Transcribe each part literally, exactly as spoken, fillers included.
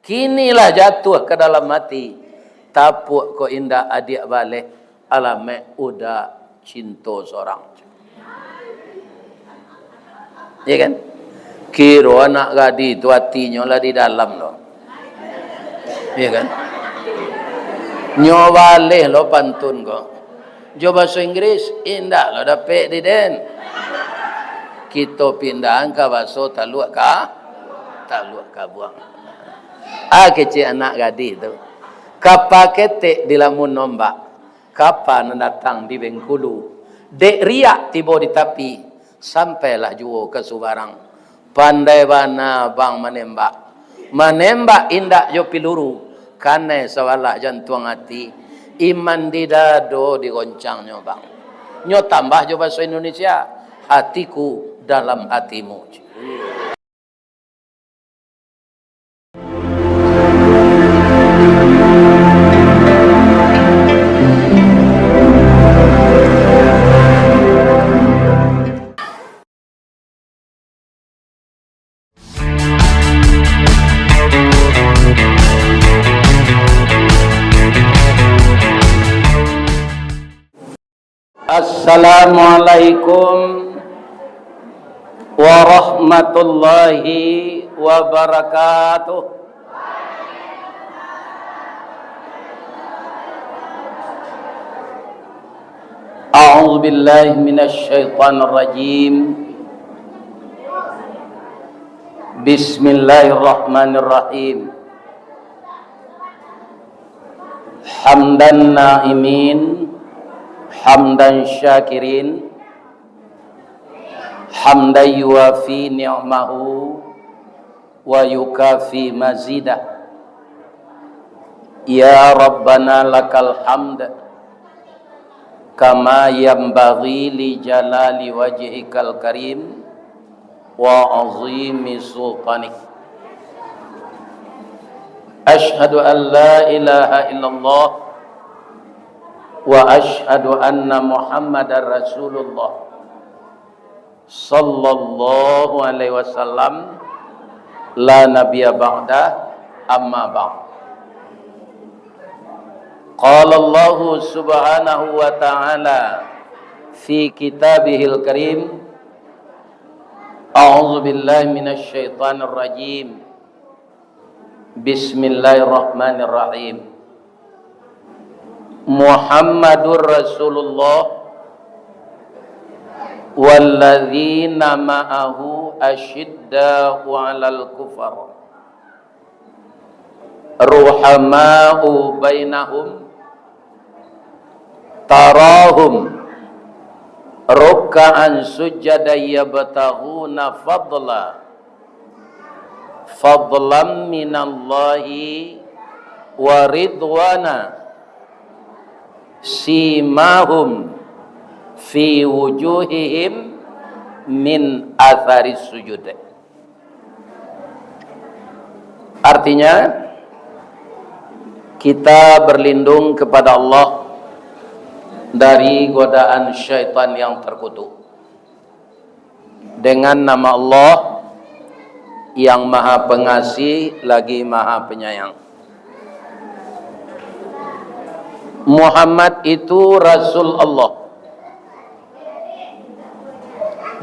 Kini lah jatuah ka dalam ati, tapuak ko indak adiak baleh, alamaik uda cinto sorang. Ya kan? Kiro anak gadih tu atinyo lah di dalam lo. Ya kan? Nyo baleh lo pantun ko. Jo baso Inggris, indak lo dapek di den. Kito pindahan ka baso Taluak ka, Taluak Kabuang. Ah, kecek anak gadih tu. Kapa ketek dilamun ombak, kapa nan datang di Bengkulu. Dek riak tibo di tapi, sampailah juo ka subarang. Pandai bana bang manembak. Manembak indak jo piluru, kanai sabalah jantuang ati. Iman di dado digoncangnyo bang. Nyo tambah jo baso Indonesia, hatiku dalam hatimu. Assalamualaikum warahmatullahi wabarakatuh. A'udzubillahi minasyaitonirrajim. Bismillahirrahmanirrahim. Hamdan na'imin, hamdan syakirin, hamdan yuwafi ni'mahu, wa yukafi mazidah. Ya Rabbana lakal hamd, kama yanbaghi li jalali wajhikal karim, wa azimi sultanik. Asyhadu an la ilaha illallah, wa asyhadu anna Muhammadar Rasulullah, sallallahu alaihi wasallam, la nabiyya ba'dah, amma ba'd. Qala Allahu subhanahu wa ta'ala fi kitabihil karim, a'udzu billahi minasy syaithanir rajim. Bismillahirrahmanirrahim. Muhammadur Rasulullah walladzina ma'ahu asyidda'u 'alal kufar ruhama'u bainahum tarahum rukka'an sujjadan yabtaghuna fadla fadlan minallahi wa ridwana simahum fi wujuhihim min atharis sujud. Artinya, kita berlindung kepada Allah dari godaan syaitan yang terkutuk. Dengan nama Allah yang Maha Pengasih lagi Maha Penyayang. Muhammad itu Rasul Allah.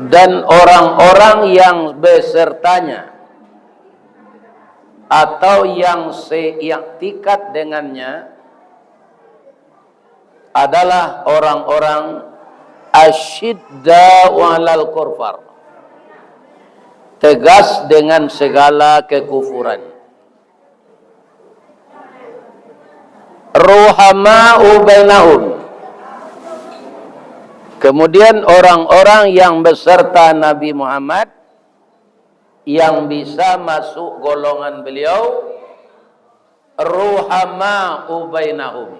Dan orang-orang yang besertanya atau yang seiktikat dengannya adalah orang-orang asyidda'u 'alal kufar, tegas dengan segala kekufuran. Ruhama'u bainahum. Kemudian orang-orang yang beserta Nabi Muhammad yang bisa masuk golongan beliau, ruhama'u bainahum,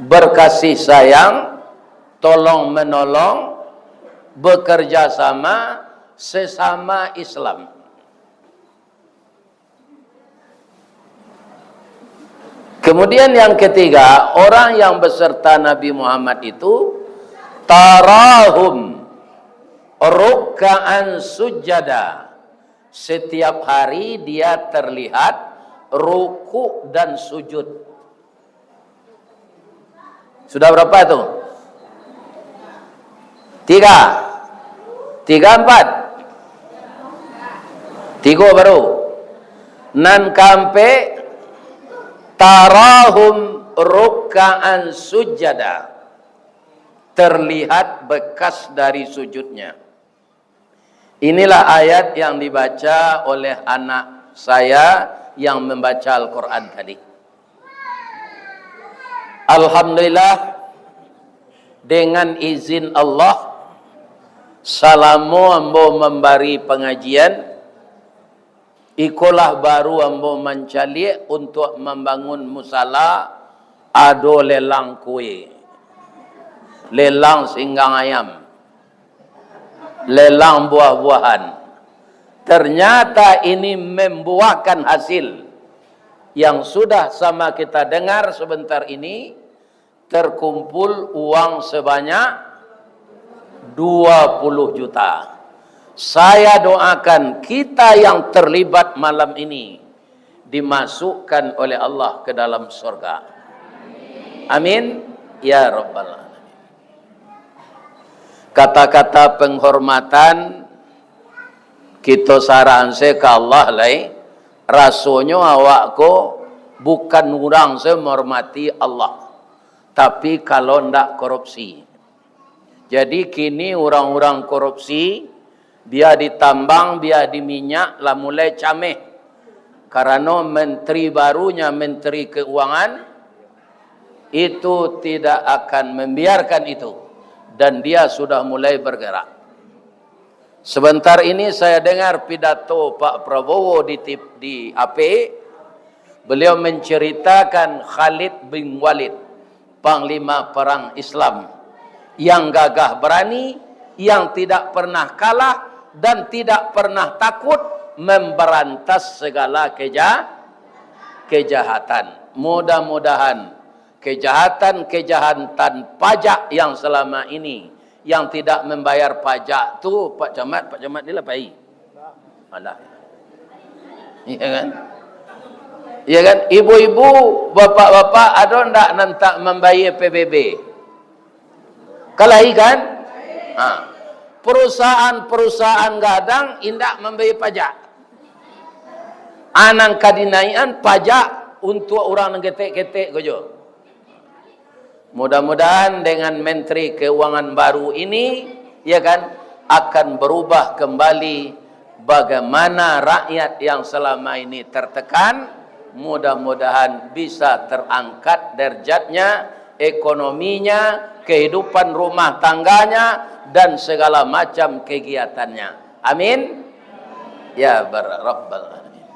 berkasih sayang, tolong menolong, bekerja sama sesama Islam. Kemudian yang ketiga, orang yang beserta Nabi Muhammad itu, tarahum rukka'an sujada, Setiap hari dia terlihat rukuk dan sujud. Sudah berapa tu? Tiga. Tiga, empat. Tigo baru. Nan kaampek, tarahum rukkaan sujada. Terlihat bekas dari sujudnya. Inilah ayat yang dibaca oleh anak saya yang membaca Al-Quran tadi. Alhamdulillah, dengan izin Allah, salamo ambo mambari pangajian, ikolah baru ambo mancaliak untuak mambangun musala, ado lelang kue, lelang singgang ayam, lelang buah-buahan. Ternyata ini membuahkan hasil. Yang sudah sama kita dengar sebentar ini, terkumpul uang sebanyak dua puluh juta. Saya doakan kita yang terlibat malam ini dimasukkan oleh Allah ke dalam surga. Amin, ya rabbal alamin. Kata-kata penghormatan kito sarahan se ka Allah lai. Rasonyo awak ko bukan urang se menghormati Allah, tapi kalau ndak korupsi. Jadi kini urang-urang korupsi, bia di tambang, bia di minyak, lah mulai cameh. Karano menteri barunya, Menteri Keuangan, itu tidak akan membiarkan itu, dan dia sudah mulai bergerak. Sebentar ini saya dengar pidato Pak Prabowo di tip-, di A P. Beliau menceritakan Khalid bin Walid, panglima perang Islam, yang gagah berani, yang tidak pernah kalah, dan tidak pernah takut memberantas segala keja-, kejahatan. Mudah-mudahan kejahatan-kejahatan pajak yang selama ini, yang tidak membayar pajak tu, Pak Camat, Pak Camat ni lah pai. Alah. Iya kan? Iya kan? Ibu-ibu, bapak-bapak, ado ndak nan tak mambayar P B B? Kalai kan? Ha. Perusahaan-perusahaan gadang indak mambayar pajak. Anang ka dinaikan pajak untuak urang nan ketek-ketek ko jo. Mudah-mudahan dengan Menteri Keuangan baru ini, ya kan, akan berubah kembali bagaimana rakyat yang selama ini tertekan, mudah-mudahan bisa terangkat derajatnya, ekonominya, kehidupan rumah tangganya, dan segala macam kegiatannya. Amin. Ya bar-, Rabbal Alamin.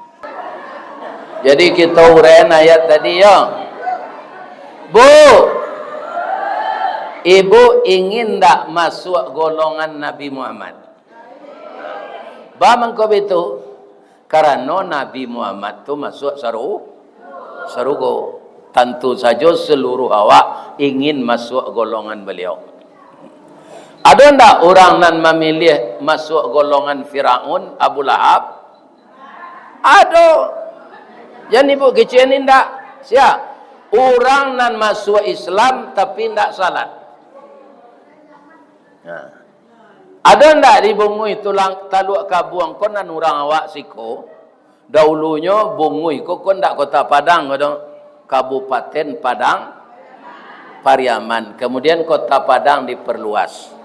Jadi, kita uraian ayat tadi, yo. Bu, ibu ingin ndak masuk golongan Nabi Muhammad? Ba mangko bitu, karano Nabi Muhammad tu masuk saru-, sarugo. Tantu sajo seluruh awak ingin masuk golongan beliau. Ado ndak urang nan mamilih masuk golongan Firaun, Abu Lahab? Ado. Jan ibu kecek ni ndak? Sia? Urang nan masuk Islam tapi ndak salat. Nah. Ado ndak di Bunguih Tulang, Taluak Kabuang ko nan urang awak siko? Dahulunyo Bunguih ko, ko ndak Kota Padang ko doh, Kabupaten Padang Pariaman. Kemudian Kota Padang diperluas.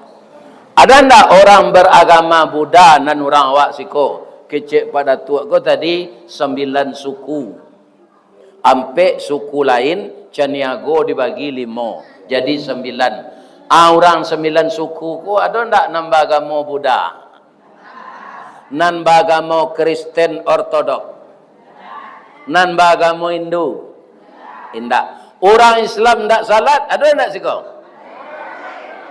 Ada ndak orang beragama Buddha nan urang awak siko? Kecek Pak Datuak ko tadi, sambilan suku. Ampek suku lain, Caniago dibagi limo, jadi sambilan. Ah, urang sambilan suku ko ado ndak nan baagamo Buddha? Nan baagamo Kristen Ortodok? Nan baagamo Hindu? Indak. Urang Islam ndak salat, ado ndak siko?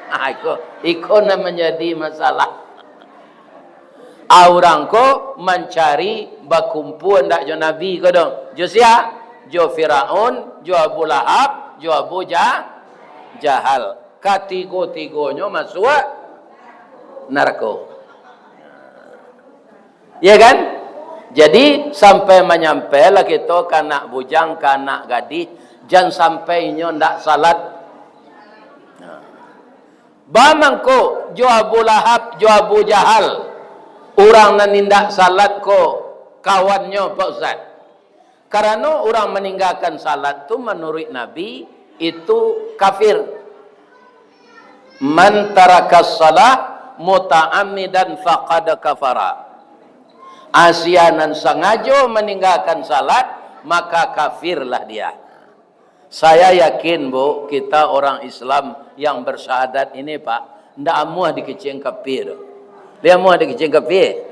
Ah, iko, iko nan manjadi masalah. Ah, urang ko mancari bakumpua ndak jo Nabi ko doh. Jo sia? Jo Firaun, jo Abu Lahab, jo Abu Ja-, Jahal. Katigo-tigonyo masuak narako. Iya kan? Jadi, sampai manyampai lah kito ka anak bujang, ka anak gadih, jan sampai inyo ndak salat. Nah. Ba mangko jo Abu Lahab, jo Abu Jahal, urang nan indak salat ko kawannyo, Pak Ustaz. Karano urang maninggakan salat tu manuruik Nabi itu kafir. "Man tarakas shalah muta'ammidan faqad kafara." Asia nan sangajo maninggakan salat, maka kafirlah dia. Saya yakin, Bu, kita orang Islam yang bersyahadat ini, Pak, ndak amuah dikecekan kafir. Dia amuah dikecekan kafir?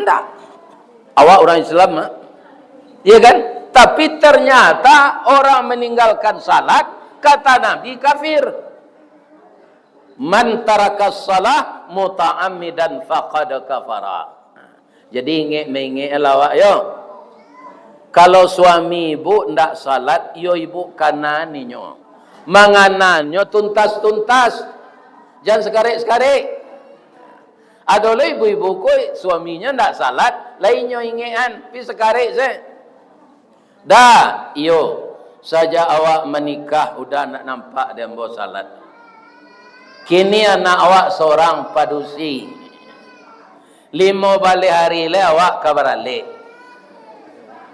Ndak. Awak orang Islam, ah? Iya kan? Tapi ternyata orang meninggalkan salat, kata Nabi, kafir. "Man tarakas shalah muta'ammidan faqad kafara." Jadi, ingek maingek lah awak, yo. Kalau suami ibu ndak salat, yo ibu kanaan inyo. Manganannyo tuntas-tuntas. Jan sakarek-sakarek. Ado lo ibu-ibu ko suaminyo ndak salat, lai inyo ingekan, pi sakarek se. "Da, iyo, sajak awak manikah udah ndak nampak di ambo salat. Kini anak awak sorang padusi. Limo baleh ari lai awak ka baralek.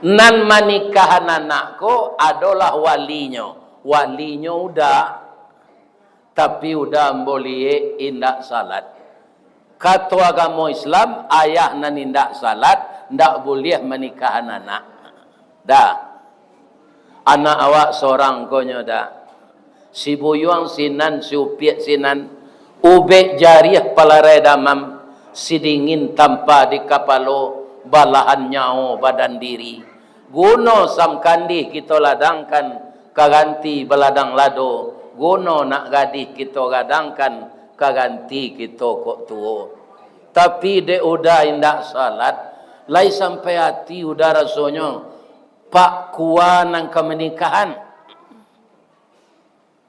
Nan manikahan anak ko adolah walinyo. Walinyo udah, tapi udah ambo liek indak salat. Kato agamo Islam, ayah nan indak salat, ndak buliah manikahan anak." Da. Anak awak sorang ko nyo, Da. Si buyuang sinan, si upiak sinan, ubek jariah palarai damam, si dingin tampa di kapalo, balahan nyawo badan diri. Guno samkandih kito ladangkan ka ganti baladang lado, guno nak gadih kito gadangkan ka ganti kito kok tuo. Tapi dek udah indak salat, lai sampai ati udah rasonyo, Pak, kua nan ka manikahan.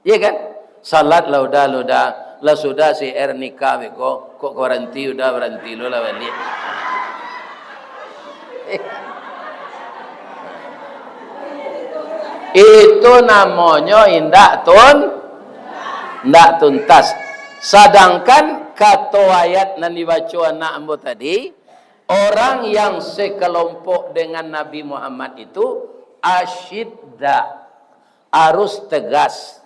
Iya kan? Salat lah udah, lah udah, lah sudah si er nikah beko, kok ka baranti udah, baranti lo lah baliak. Itu namonyo indak tun-, indak tuntas. Sadangkan kato ayat nan dibaco anak ambo tadi, orang yang sekelompok dengan Nabi Muhammad itu asyidda, harus tegas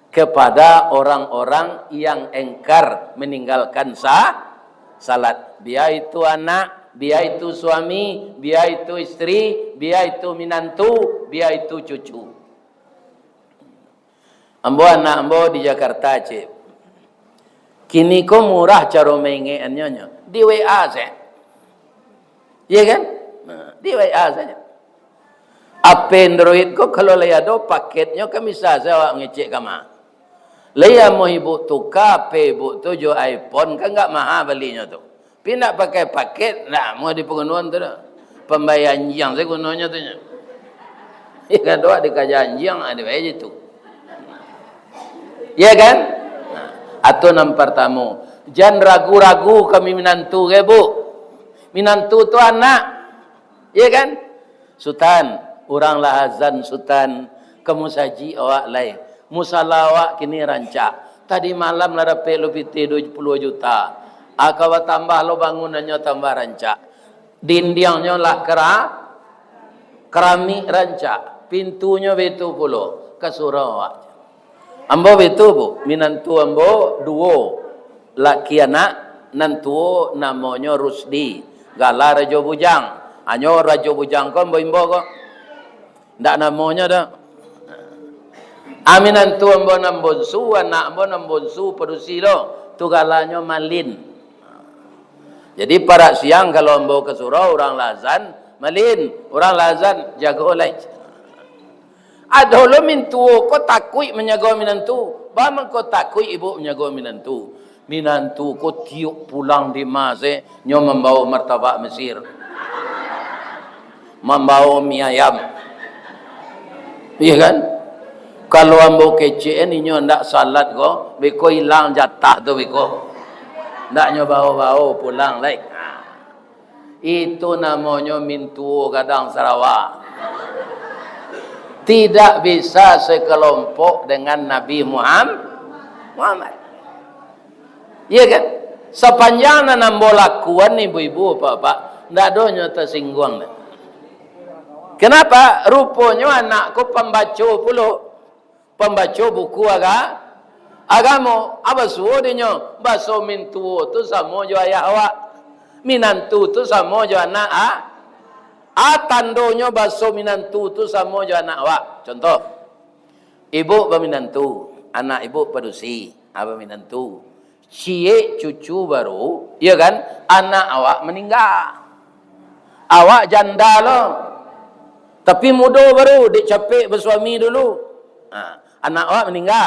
kepada orang-orang yang engkar meninggalkan sa-, salat. Bia itu anak, bia itu suami, bia itu isteri, bia itu minantu, bia itu cucu. Ambo, anak ambo di Jakarta, cek. Kini ko murah caro maingekannyo nyo. Di W A saja. Iya kan? Nah, di W A saja. H P Android ko kalau lai ado paketnyo kan bisa saja awak ngecek kama. Lai amuah ibu tuka H P ibu tu jo iPhone, kan nggak maha balinyo tu. Pi ndak pakai paket, ndak amuah di Pagunuan tu doh. Pambayar anjiang saja gunonyo tu nyo. Ya kan, doh, dikaja anjiang, ah, dibayar je tu. Ya kan? Nah, atau nan partamo, jan ragu-ragu kami minantu, ke, Bu? Minantu tu anak. Ya kan? Sutan, urang lah azan, Sutan, ka musajik awak lai. Musala awak kini rancak. Tadi malam lah dapek lo pitih duo puluah juta. Ah, ka batambah lo bangunannyo tambah rancak. Dindiangnyo lah kera-, keramik rancak. Pintunyo baitu pulo. Ka surau awak. Ambo baitu, Bu. Minantu ambo duo. Laki anak nan tuo namonyo Rusdi, gala Rajo Bujang. Hanyo Rajo Bujang ko ambo imbau ko. Ndak namonyo doh. Ah, minantu ambo nan bonsu, anak ambo nan bonsu padusi lo. Tu galanyo Malin. Jadi parak siang kalau ambo ka surau, urang lah azan, Malin, urang lah azan, jago lai. Ado lo mintuo ko takuik manjago minantu. Ba mangko takuik ibu manjago minantu. Minantu ko tiok pulang di ma se, nyo mambawo martabak Mesir. Mambawo mi ayam. Iya kan? Kalau ambo kecek, inyo ndak salat ko, beko ilang jatah tu beko. Ndak nyo bawo-bawo pulang lai. Itu namonyo mintuo gadang sarawa. Tidak bisa sekelompok dengan Nabi Muham-, Muhammad. Iya kan? Sapanjang nan ambo lakuan, ibu-ibu, bapak-bapak, ndak ado nyo tasingguang. Kenapa? Ruponyo anak ko pambaco pulo. Pambaco buku aga-, agamo. Apo suo dinyo? Baso mintuo tu samo jo ayah awak. Minantu tu samo jo anak a-, a, tandonyo baso minantu tu samo jo anak awak. Contoh, ibu baminantu, anak ibu padusi, a, baminantu. Ciek cucu baru, iyo kan, anak awak maningga. Awak janda lo, tapi mudo baru, dek capek basuami dulu. Ha, anak awak maningga.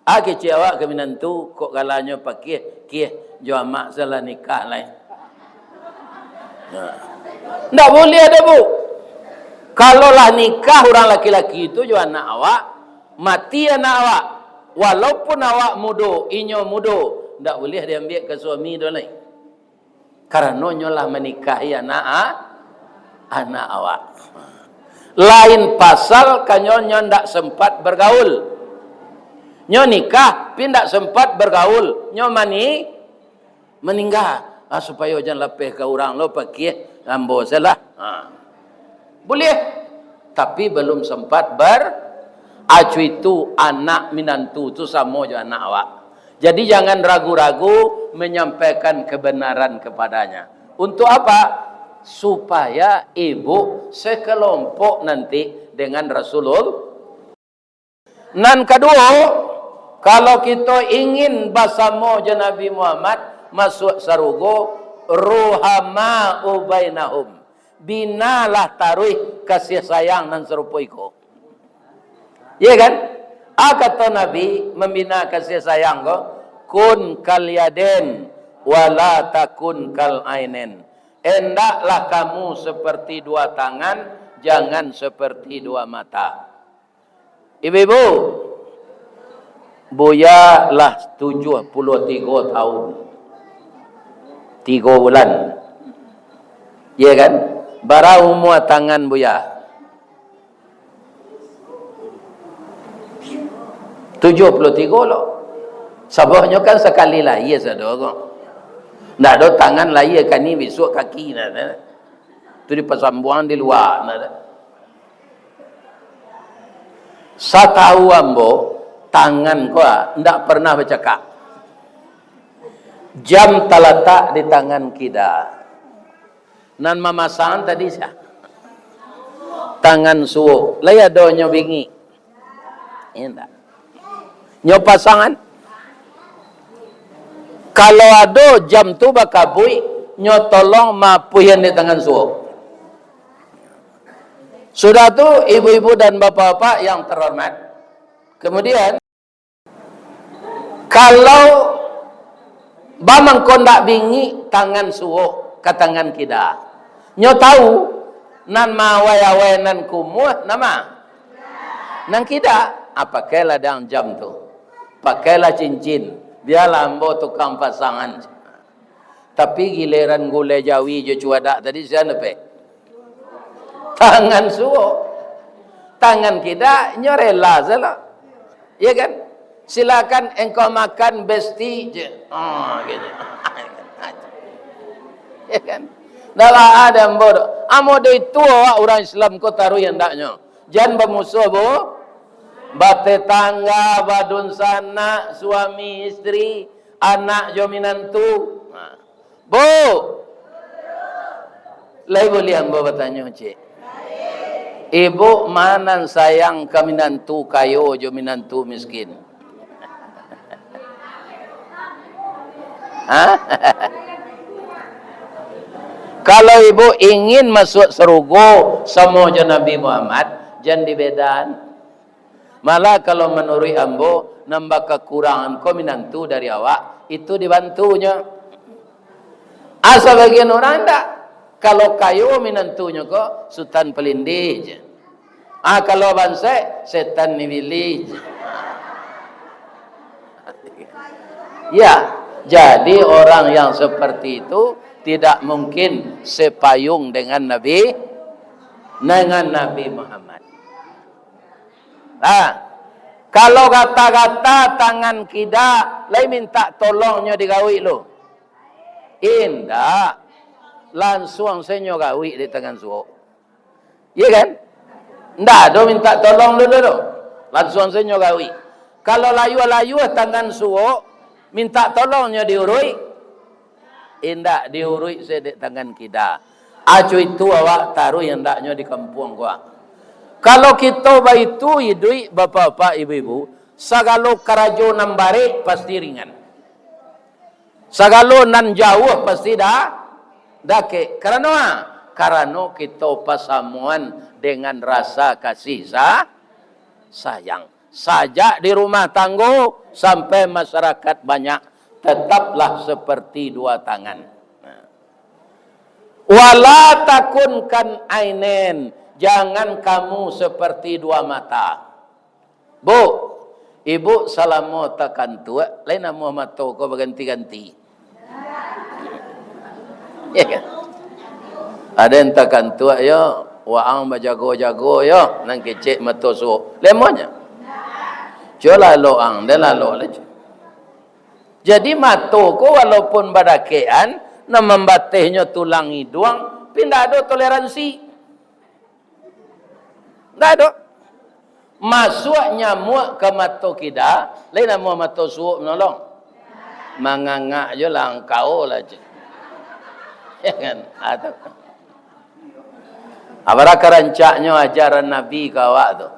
Ah, kecek awak ka minantu, kok galanyo pakiah, kiah jo amak salah nikah lai. Nah. Ndak buliah doh, Bu. Kalau lah nikah urang laki-laki tu jo anak awak, mati anak awak, walaupun awak mudo, inyo mudo, ndak buliah diambiak ka suami doh lai. Karano nyo lah manikahi anak a-, anak awak. Lain pasal kanyo nyo ndak sempat bergaul. Nyo nikah, pi ndak sempat bergaul. Nyo mani-, maningga. Ah, supayo jan lapeh ka urang lo pakiah, ambo salah. Ha. Buliah. Tapi balum sempat ber-, acu itu anak minantu tu samo jo anak awak. Jadi jangan ragu-ragu menyampaikan kebenaran kepadanya. Untuk apa? Supaya ibu sekelompok nanti dengan Rasulul-. Nan kaduo, kalau kito ingin basamo jo Nabi Muhammad masuak sarugo, ruhama'u bainahum. Binalah taruih kasih sayang nan sarupo iko. Iya kan? A, kato Nabi mambina kasih sayang ko, "Kun kal yaden, wala takun kal ainen." Endaklah kamu seperti dua tangan, jangan seperti dua mata. Ibu-ibu, Buya lah tujuah puluah tigo tahun, tigo bulan. Iya kan? Bara umua tangan Buya? Tujuah puluah tigo lo. Sabahnyo kan sakali lahia sado ko. Ndak ado tangan lahia kini, bisuak kaki, ndak ado. Tu dipasambuang di lua, ndak ado. Satau ambo, tangan ko, ah, ndak pernah bacakak. Jam talatak di tangan kida. Nan mamasang tadi sia? Tangan suok. Lai ado nyo bingik? Indak. Nyo pasangan. Kalau ado jam tu bakabuik, nyo tolong maapuihan di tangan suok. Sudah tu, ibu-ibu dan bapak-bapak yang terhormat, kemudian, kalau bamangko ndak bingik tangan suok ka tangan kida, nyo tahu, nan maawai-awai nan kumuah, nama? Nan kida. Ah, pakailah dang jam tu. Pakailah cincin. Bialah ambo tukang pasangan. Tapi giliran gulai jawi jo cuadak tadi, sia nan dapek? Tangan suok. Tangan kida, nyo rela salah. Ya kan? "Silakan engkau makan, Besti," je. Ah, gitu. Ya kan? Ndak baa dek ambo doh. Ambo doh itu awak urang Islam ko taruih andaknyo. Jan bamusuah, Bu. Batetangga, badunsanak, suami istri, anak jo minantu. Nah. Bu! Lai buliah ambo batanyo, Cik? Ibu ma nan sayang ka minantu kayo jo minantu miskin? Ha? Kalau ibu ingin masuak sarugo samo jo Nabi Muhammad, jan dibedaan. Malah, kalau manuruik ambo, nan bakakurangan ko minantu dari awak, itu dibantunyo. Ah, sabagian urang indak. Kalau kayo minantunyo ko, Sutan Palindih je. Ah, kalau bansaik, Setan Niwili je. Ya, jadi orang yang seperti itu Tidak mungkin sepayung dengan Nabi, dengan Nabi Muhammad. Nah, kalau gata-gata tangan kida, lai minta tolong nyo digawik lu? Indak. Lansuang se nyo gawik dek tangan suok. Iya kan? Ndak ado minta tolong dulu tu. Lansuang se nyo gawik. Kalau layua-layua tangan suok, minta tolong nyo diuruik? Indak, diuruik se dek tangan kida. Acu itu awak taruih andaknyo di kampuang ko. Kalau kito baitu iduik, bapak-bapak, ibu-ibu, sagalo karajo nan barek pasti ringan. Sagalo nan jauah pasti da-, dakek. Karano a? Karano kito pasamoan dengan rasa kasih sa-, sayang. Sajak di rumah tanggo sampai masyarakat banyak, tetaplah seperti dua tangan. Nah. Wala takun kal ainen, jangan kamu seperti dua mata. Bu, ibu salamo takantuak, lai namuah mato ko baganti-ganti? Ya kan? Ado nan takantuak yo, waang bajago-jago yo, nan kecek mato suok. Lemonyo. Cubo lalok ang, den lalok lah. Jadi mato ko walaupun badakekan, nan mambatehnyo tulang iduang, tapi ndak ado toleransi. Ndak ado. Masuak nyamuak ka mato kida, lai namuah mato suok manolong? Mangangak jo lah angkau lah, cek. Ya kan? Atau, apalah karancaknyo ajaran Nabi ka awak tu?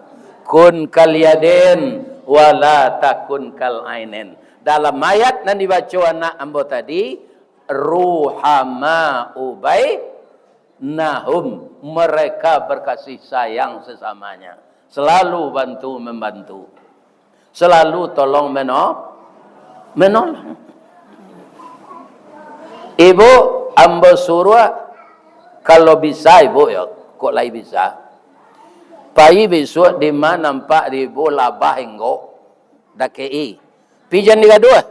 Kun kal yadain, wala takun kal ainen. Dalam ayat nan dibaco anak ambo tadi, ruhama ubai nahum, mereka berkasih sayang sesamanya, selalu bantu membantu, selalu tolong meno-, menolong. Ibu, ambo suruah, kalau bisa ibu yo, kok lai bisa, pai bisuak di ma nampak di ibu labah inggok, dakek-i. Pi jan digaduah.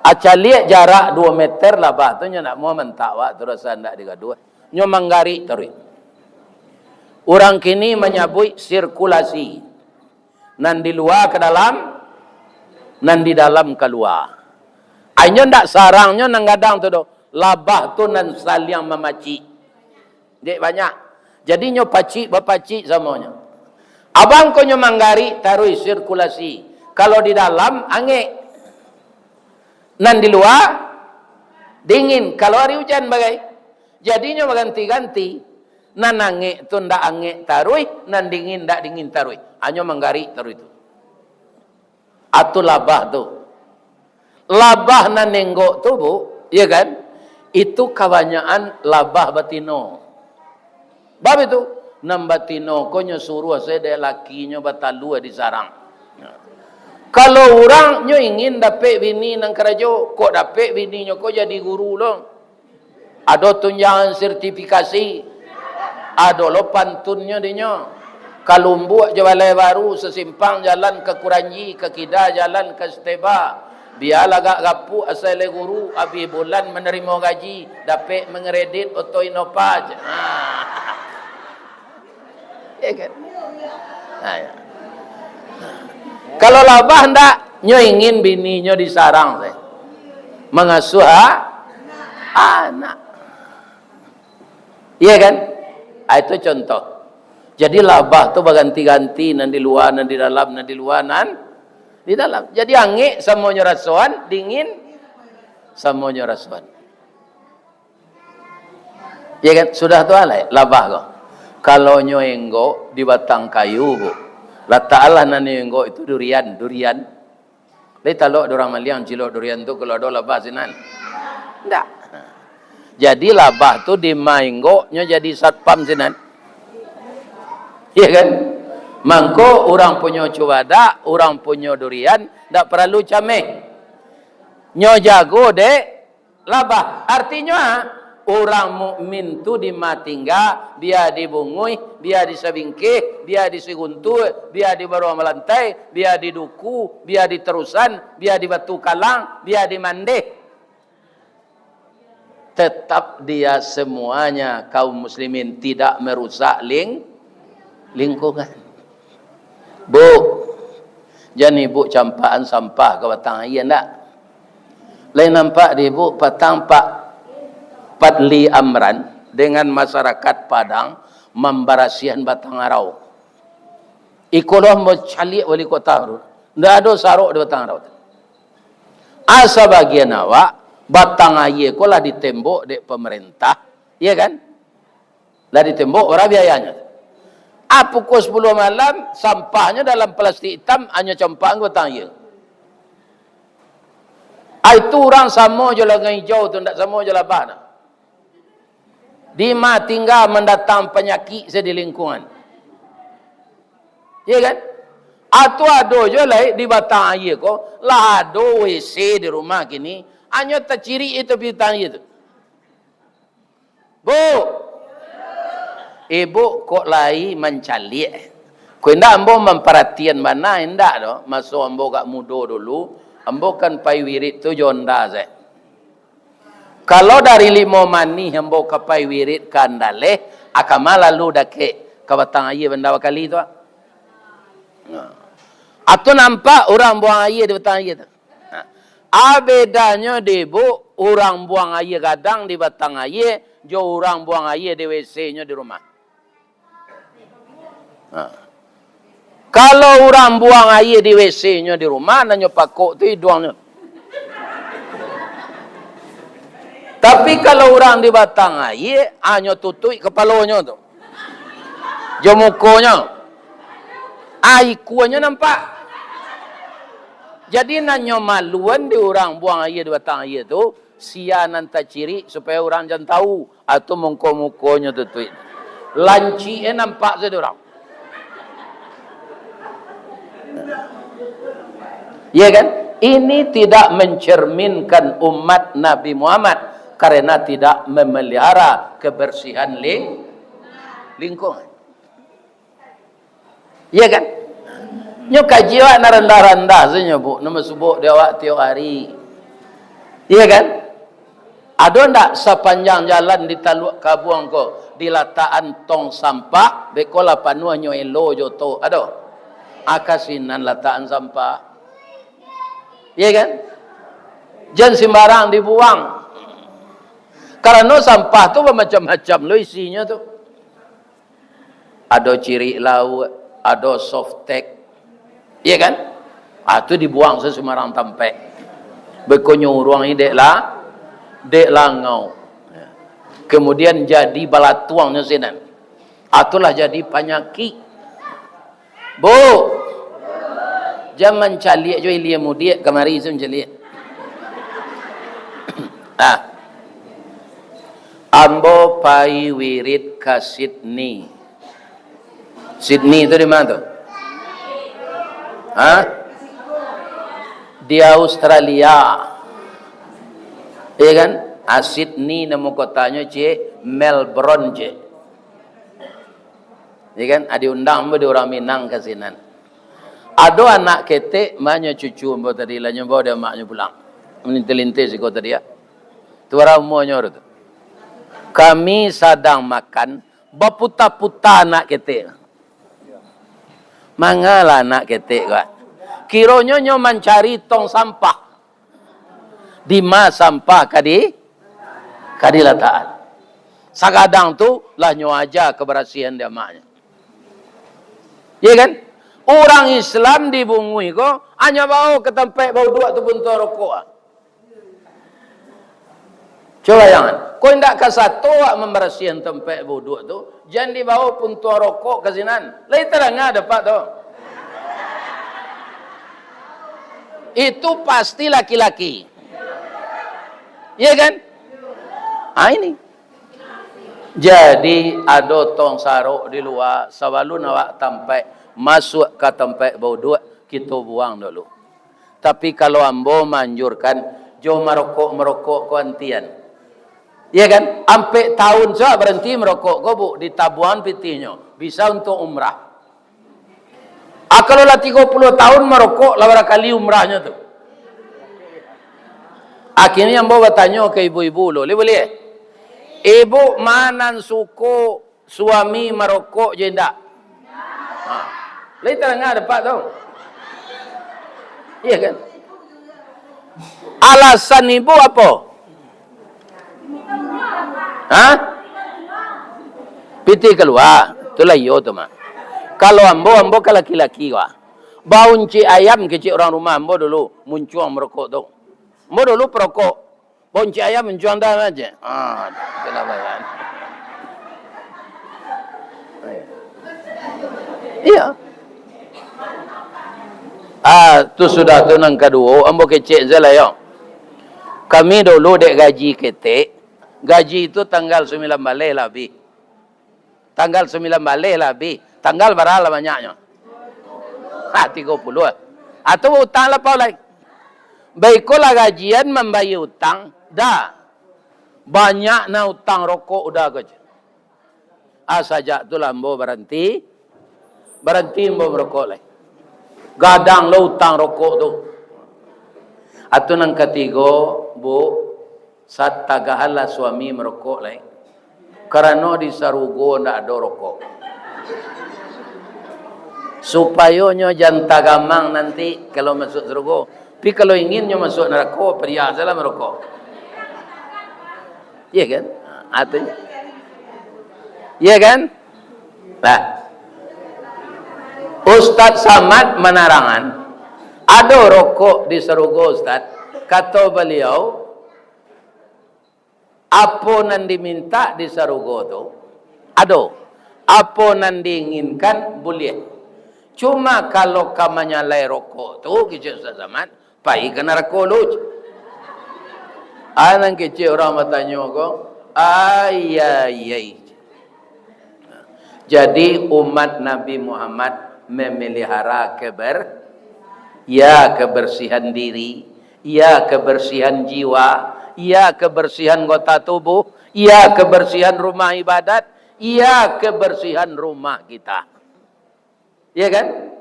Acaliak jarak duo meter labah tu nyo nak muah mantak awak tu rasa ndak digaduah. Nyo manggarik taruih. Urang kini manyabuik sirkulasi. Nan di lua ka dalam, nan di dalam ka lua. Ainyo ndak sarangnyo nan gadang tu doh. Labah tu nan saliang mamacik. Dek banyak. Jadi nyo pacik bapacik samonyo. Abang ko nyo manggarik taruih sirkulasi. Kalau di dalam angek, nan di lua dingin. Kalau ari ujan bagai, jadinyo baganti-ganti. Nan angek tu ndak angek taruih, nan dingin ndak dingin taruih. Hanyo manggarik taruih tu. Atu labah tu. Labah nan nenggok tu, Bu, ya kan? Itu kabanyakan labah batino. Bab itu, nan batino ko nyo suruah se dek lakinyo batalua di sarang. Kalau urang nyo ingin dapek bini nan karajo, kok dapek bininyo ko jadi guru lo. Ado tunjangan sertifikasi, ado lo pantunnyo dinyo. Ka Lumbuk jo Balai Baru, sasimpang jalan ka Kuranji, ka kida jalan ka Steba. Bia lah agak gapuak asai lai guru, abih bulan manarimo gaji, dapek mangaredit oto Innova. Ha. Ya kan? Nah, ya. Nah. Kalau labah ndak, nyo ingin bininyo di sarang se. Mangasuah a-, anak. Iya kan? Ah, itu contoh. Jadi labah tu baganti-ganti, nan di lua, nan di dalam, nan di lua, nan di dalam. Jadi angek samonyo rasoan, dingin samonyo rasoan. Ya kan? Sudah tu alai, labah ko. Kalau nyo enggok di batang kayu, Bu. Latak alah nan nyo enggok itu durian, durian. Lai talok dek urang maliang cilok durian tu, kalau ado labah sinan. Ndak. Jadi labah tu di ma enggok nyo jadi satpam sinan. Ya kan? Mangko urang punyo cubadak, urang punyo durian, ndak paralu cameh. Nyo jago dek labah. Artinyo, ah, urang mukmin tu di ma tingga, bia dibunguih, bia disabingkeh, bia disiguntur, bia dibaruang balantai, bia diduku, bia diterusan, bia dibatu kalang, bia dimandeh. Tetap dia semuanya kaum muslimin tidak merusak ling-, lingkungan. Bu, jan ibu campakan sampah ka batang aia ndak? Lai nampak di ibu patang Pak Fadli Amran dengan masyarakat Padang mambarasiahan Batang Arau. Iko lah ambo caliak wali kota tu. Ndak ado sarok di Batang Arau tu. Asa bagian awak, batang aia ko lah ditembok dek pemerintah, iya kan? Lah ditembok, bara biayanyo. Ah, pukul sapuluah malam, sampahnyo dalam plastik itam, hanyo campakan ka batang aia. Ah, itu urang samo jo langai ijau tu, ndak samo jo labah tu. Di ma tingga mandatang panyakik se di lingkungan. Iya kan? Atau ado jo lai di batang aia ko, lah ado W C di rumah kini, hanyo tacirik itu batang aia tu. Bu, ibu kok lai mancaliak? Ko indak ambo mamparatian bana, indak doh. Maso ambo agak mudo dulu, ambo kan pai wirid tu jo Honda se. Kalau dari Limo Manih ambo ka pai wirid ka Andaleh, a kama lalu dakek ka batang aia Banda Bakali tu, ah. Nah. Atau nampak urang buang aia di batang aia tu. Nah. A bedanyo di ibu, urang buang aia gadang di batang aia, jo urang buang aia di W C-nyo di rumah. Ha. Kalau urang buang aia di W C-nyo di rumah, nan nyo pakok tu iduangnyo. Tapi kalau urang di batang aia, hanyo tutuik kapalonyo tu. Jo mukonyo. Ah, ikuanyo nampak. Jadi, nan nyo maluan di urang buang aia di batang aia tu, sia nan tacirik, supayo urang jan tahu. Atau muko-mukonyo tutuik. Lancik e nampak sajo urang. Ya kan? Ini tidak mencerminkan umat Nabi Muhammad karena tidak memelihara kebersihan ling-, lingkungan. Iya kan? Nyo kaji awak nan randah-randah sajo nyo, Bu, nan basubaik di awak tiok hari. Iya kan? Ado ndak sapanjang jalan di Taluak Kabuang ko, dilatakan tong sampah, beko lah panuah nyo elo jo tu? Ado? A ka sinan latakan sampah. Iya kan? Jan sembarang dibuang. Karano sampah tu bamacam-macam lo isinyo tu. Ado cirik lauak, ado softtek. Iya kan? Ah, tu dibuang sa-, sumbarang tampek. Beko nyo uruang i dek la-, dek langau. Kemudian jadi balatuang nyo sinan. Ah, tu lah jadi panyakik. Bu, jan mancaliak jo ilia mudiak, kamari tu mancaliak. Ah. Ambo pai wirid ka Sydney. Sydney tu di ma tu? Ha? Di Australia. Iya kan? Ah, Sydney namo kotanyo, ciek, Melbourne, ciek. Iya kan? Ah, diundang ambo dek urang Minang ka sinan. Ado anak ketek, ma nyo cucu ambo tadi, lah nyo bao dek amaknyo pulang. Malinteh-linteh siko tadi, ya. Tu bara umuanyo tu. Kami sadang makan, baputa-puta anak ketek. Mangalah anak ketek ko. Kironyo nyo mancari tong sampah. Di ma sampah ka di-, ka dilatakan. Sagadang tu lah nyo aja kabarasiahan di amaknyo. Iya kan? Urang Islam di Bunguih ko, hanyo bao ka tampek bauduak tu puntuang rokok ah. Cubo bayangkan, kok indak ka sato awak mambarasiahan tampek bauduak tu, jan dibao puntuang rokok ka sinan. Lai tadanga dapek tu. Itu pasti laki-laki. Iya kan? Ah, ini. Jadi, ado tong sarok di lua, sabalun awak tampek, masuak ka tampek bauduak, kito buang dulu. Tapi kalau ambo maanjurkan, jo marokok-marokok ko antian. Iya kan? Ampek taun sa baranti marokok ko, Bu, ditabuang pitihnyo. Bisa untuak umrah. Ah, kalau lah tigo puluah taun marokok, lah bara kali umrahnyo tu. Akhirnyo ambo batanyo ka ibu-ibu lo, "Lai buliah?" Ibu ma nan suko suami marokok jo indak? Ha. Lai tadanga dek Pak tu? Iya kan? Alasan ibu apo? Ha? Pitih kalua. Itulah iyo tu mah. Kalau ambo, ambo kan laki-laki ko. Bauncik ayam kecek urang rumah ambo dulu, muncuang marokok tu. Ambo dulu parokok. Bauncik ayam muncuang dah aja. Ah, kenapa ya? Iya. Ah, tu sudah tu nan kaduo, ambo kecek sajo lah yo. Kami dulu dek gaji ketek, gaji tu tanggal sambilan baleh lah abih. Tanggal sambilan baleh lah abih. Tanggal bara lah banyaknyo? Ha, tigo puluah. Atau utang lapau lai. Baikolah gajian mambayia utang? Dah. Banyak nah utang rokok udah ko. Ah, sajak tu lah ambo baranti. Baranti ambo marokok lai. Gadang lo utang rokok tu. Atau nan katigo, Bu, satagahanlah suami marokok lai. Karano di sarugo ndak ado rokok. Supayo nyo jan tagamang nanti kalau masuak sarugo. Tapi kalau ingin nyo masuak narako, padiah sajolah marokok. Iya kan? Artinyo. Iya kan? Nah. Ustaz Samad manarangan, ado rokok di sarugo, Ustaz. Kato baliau, apo nan dimintak di sarugo tu, ado. Apo nan diinginkan, buliah. Cuma kalau ka manyalai rokok tu, kecek Ustaz Samad, pai ka narako lu. Ah, nan kecek urang batanyo ko, ai, ai, ai. Jadi, umat Nabi Muhammad memelihara keber-, ya, kebersihan diri, ya, kebersihan jiwa, ya, kebersihan anggota tubuh, ya, kebersihan rumah ibadat, ya, kebersihan rumah kita. Ya kan?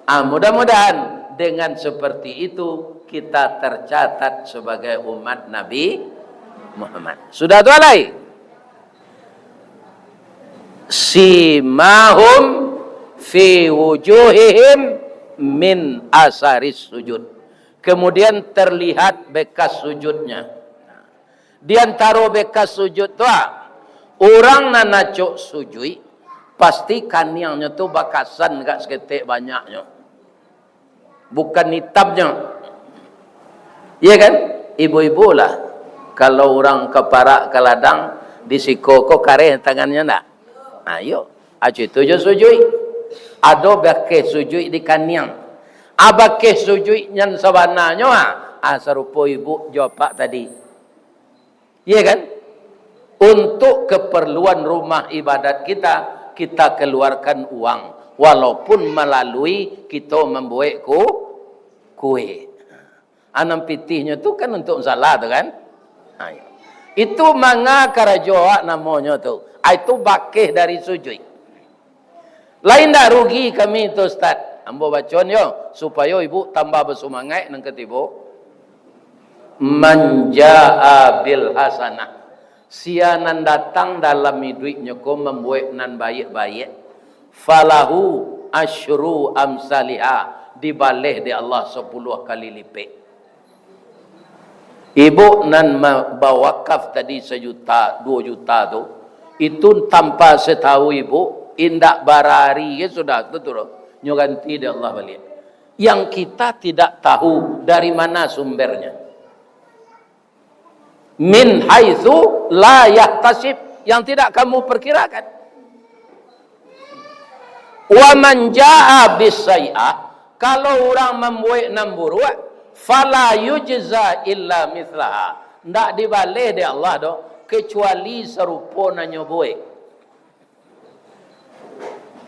Ah, mudah-mudahan dengan seperti itu kita tercatat sebagai umat Nabi Muhammad. Sudah tu alai. Simahum fi wujuhihim min asaris sujud. Kemudian terlihat bekas sujudnya. Di antaro bekas sujud tu, ah, urang nan acok sujuik, pasti kaniangnyo tu bakasan agak saketek banyaknyo. Bukan itamnyo. Iya kan? Ibu-ibu lah. Kalau urang ka parak ka ladang, di siko ko kareh tangannyo ndak? Nah, iyo. Acu itu jo sujuik. Ado bakeh sujuik di kaniang. A bakeh sujuik nan sabananyo, ah, ah, sarupo ibu jo apak tadi. Iya kan? Untuk keperluan rumah ibadat kita, kita keluarkan uang, walaupun malalui kito mambuek ku-, kue. Anam pitihnyo tu kan untuk musala tu kan? Ha, iyo. Itu manga karajo awak namonyo tu. Ah, itu bakeh dari sujuik. Lain ndak rugi kami tu, Ustaz? Ambo bacoan yo, supayo ibu tambah basumangaik nan katibo. Man jaa bil hasanah. Sia nan datang dalam iduiknyo ko mambuek nan baiak-baiak, falahu asyru amsaliha, dibaleh dek Allah sapuluah kali lipek. Ibu nan ma-, bawakaf tadi sajuta, duo juta tu, itu tanpa satahu ibu, indak bara ari se sudah tu turun. Nyo ganti dek Allah baliak. Yang kita tidak tahu dari mana sumbernya. Min haitsu la yahtasib, yang tidak kamu perkirakan. Wa man jaa bis sayyi'ah, kalau urang mambuek nan buruak, fala yujza illa mithlaha, ndak dibaleh dek Allah doh, kecuali sarupo nan nyo buek.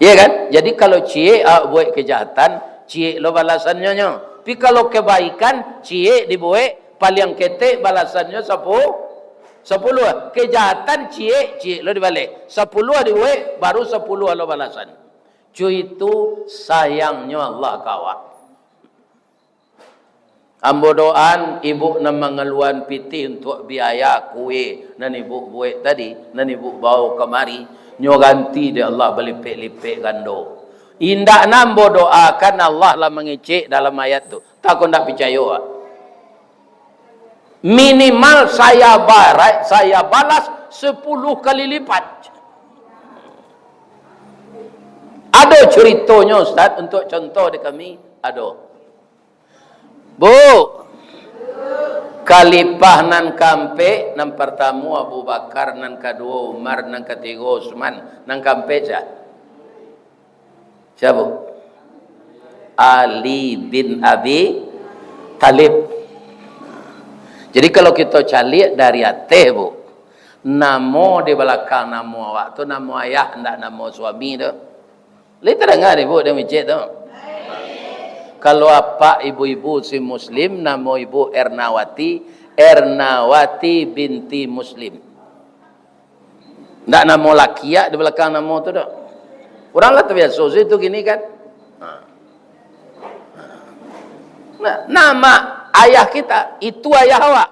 Iya kan? Jadi, kalau ciek awak buek kejahatan, ciek lo balasannyo nyo. Tapi kalau kebaikan, ciek dibuek, paliang ketek balasannyo sapu-, sapuluah. Kejahatan ciek, ciek lo dibaleh. Sapuluah dibuek, baru sapuluah lo balasan. Cu itu sayangnyo Allah ka awak. Ambo doaan, ibuk nan mangaluan pitih untuak biaya kue nan ibuk buek tadi, nan ibuk bawo kamari, nyo ganti dek Allah balipek-lipek gando. Indak nan ambo doakan, Allah lah mangecek dalam ayat tu. Tako ndak picayo, ah. Minimal saya barai, saya balas sepuluh kali lipat. Ado ceritonyo, Ustaz, untuk contoh di kami? Ado. Bu, khalifah nan kaampek, nan partamo Abu Bakar, nan kaduo Umar, nan katigo Utsman, nan kaampek sia? Sia, Bu? Ali bin Abi Thalib. Jadi, kalau kito caliak dari ateh, Bu, namo di balakang namo awak tu namo ayah, ndak namo suami tu. Lai tadanga dek Ibuk di micik tu? Kalau apak ibu-ibu si Muslim, namo ibu Ernawati, Ernawati binti Muslim. Ndak namo laki, ya, di balakang namo tu doh. Urang lah tabiaso se tu kini kan. Ha. Nah, nama ayah kita, itu ayah awak.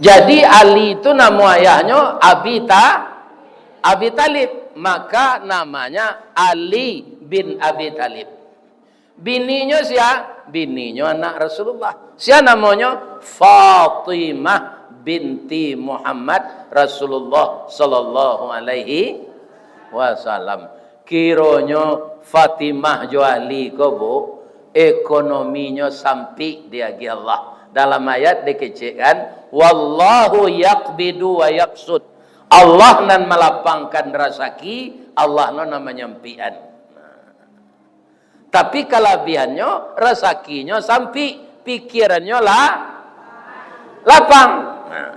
Jadi, Ali tu namo ayahnyo Abi Ta-, Abi Talib. Maka namanya Ali bin Abi Talib. Bininyo sia? Bininyo anak Rasulullah. Sia namonyo? Fatimah binti Muhammad Rasulullah sallallahu alaihi wasallam. Kironyo Fatimah jo Ali ko, Bu, ekonominyo sampik diagiah Allah. Dalam ayat dikecekkan, "Wallahu yaqbidu wa yabsut." Allah nan malapangkan rasaki, Allah no nan manyampikan. Tapi kalabiahannyo, rasakinyo sampik, pikirannyo lah lapang. Nah,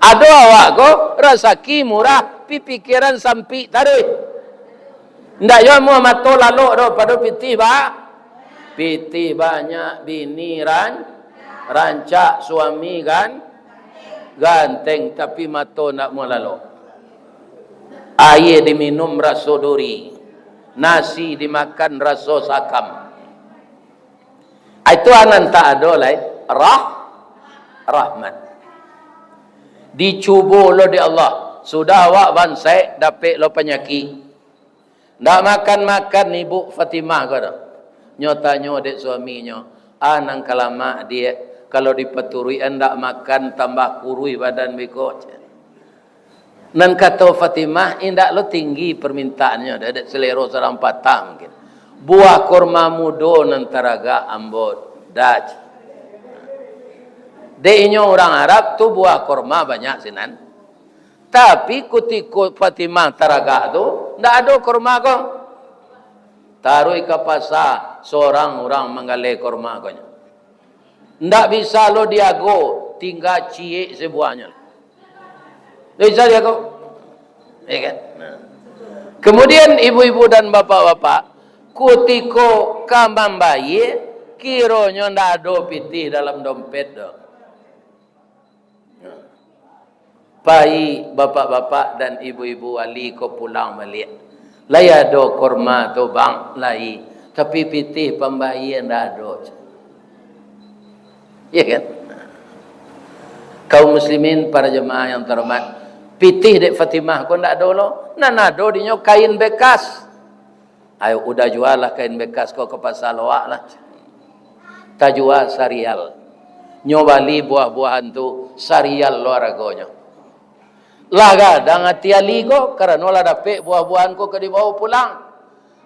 ado awak ko rasaki murah, pi-, pikiran sampik taruih. Ndak yo amuah mato lalok doh, pado pitih ba-, pitih banyak, bini ran-, rancak, suami gan-, ganteng, tapi mato ndak amuah lalok. Aia diminum raso duri, nasi dimakan raso sakam. Itu nan tak ado lai rah-, rahmat. Dicubo lo dek Allah. Sudah awak bansaik, dapek lo panyakik. Ndak makan-makan Ibuk Fatimah ko doh. Nyo tanyo dek suaminyo, "Ah, nan ka lamak, Diak, kalau dipaturuik-an ndak makan, tambah kuruih badan beko," cek. Nan kato Fatimah, indak lo tinggi parmintaannyo, dek selero sadang patah mungkin. "Buah kurma mudo nan taragak ambo dah." Dek inyo urang Arab tu buah kurma banyak sinan. Tapi kutiko Fatimah taragak tu, ndak ado kurma ko. Taruih ka pasa, sorang urang manggaleh kurma ko nyo. Ndak bisa lo diago, tingga ciek sabuahnyo. Ndak bisa diago. Ya kan? Nah. Kemudian ibu-ibu dan bapak-bapak, kutiko ka mambayia, kironyo ndak ado pitih dalam dompet doh. Pai bapak-bapak dan ibu-ibu wali ko pulang baliak. Lai ado kurma tu, Bang? Lai. Tapi pitih pambayia ndak ado. Ya kan? Kaum muslimin, para jemaah yang terhormat, pitih dek Fatimah ko ndak ado lo. Nan ado dinyo kain bekas. Ayo, udah jualah kain bekas ko ka pasa loak lah. Tajua sarial. Nyo bali buah-buahan tu sarial lo aragonyo. Lah gadang ati Ali ko, karano lah dapek buah-buahan ko ka dibawo pulang.